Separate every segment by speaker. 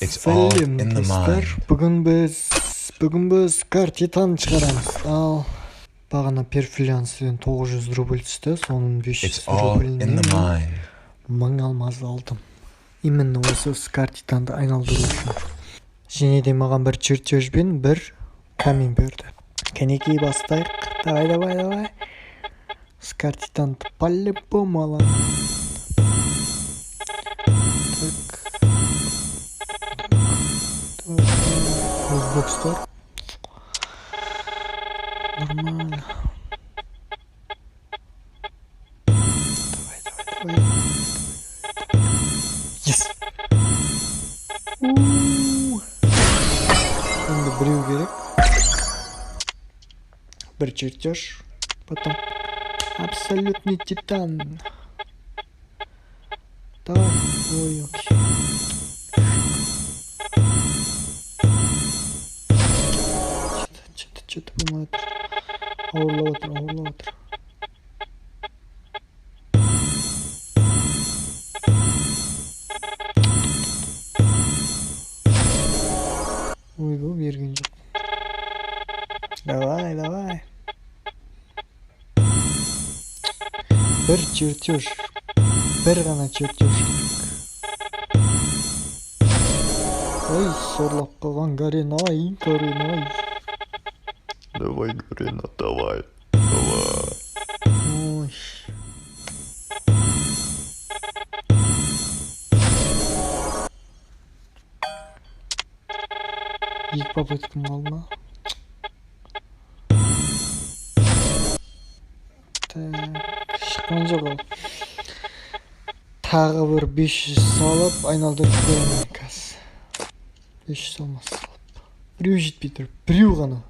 Speaker 1: It's all
Speaker 2: Сәлем,
Speaker 1: in the
Speaker 2: достар.
Speaker 1: Mind.
Speaker 2: Бүгін біз картитан шығарамыз. Ал бағана перфилянстен 900 рубль түсті, соның 500
Speaker 1: It's all in
Speaker 2: рубліне
Speaker 1: the
Speaker 2: мен
Speaker 1: mind.
Speaker 2: 1000 алмаз алдым. Именно осы скартитанды айналдыру үшін. Және де маған бір чертеж бен бір камень берді. Кәнекей, бастайық. Давай, давай, давай. Скартитанды по-любому аламын. Так. Так. Бокстар. Нормально. Давай, давай, давай. Yes! У. Енді біреу керек. Бір чертеж. Потом абсолютный титан. Давай. Ой, окей. Что-то болмай жатыр. Ауырлап жатыр, ауырлап жатыр. Ойбу, берген жоқ. Давай, давай. Бір чертеж. Бір ғана чертеж керек. Ой, сорлап қалған Гарена, ай, Гарена, ай.
Speaker 3: Давай, Гарена, давай. Давай.
Speaker 2: Ой. Екі попыткам қалды ма? Так, шыққан жоқ ол. Тағы бір 500 салып, айналдырып көремін қазір. 500 алмас салып. Біреу жетпей тұр, біреу ғана.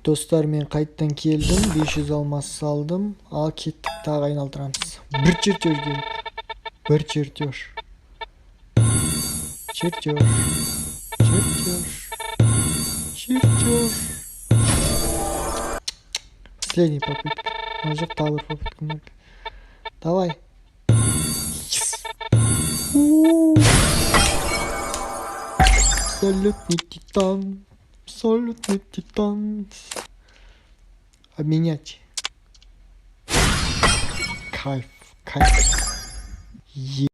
Speaker 2: Достар, мен қайттан келдім, 500 алмас салдым. Ал кеттік, тағы айналдырамыз. Бір чертеж керек. Бір чертеж. Чертеж. Чертеж. Чертеж. Последняя попытка. А жоқ, тағы бір попытка бар. Давай. Yes! У. Абсолютный титан. Абсолютный титан. Обменять. Кайф, кайф.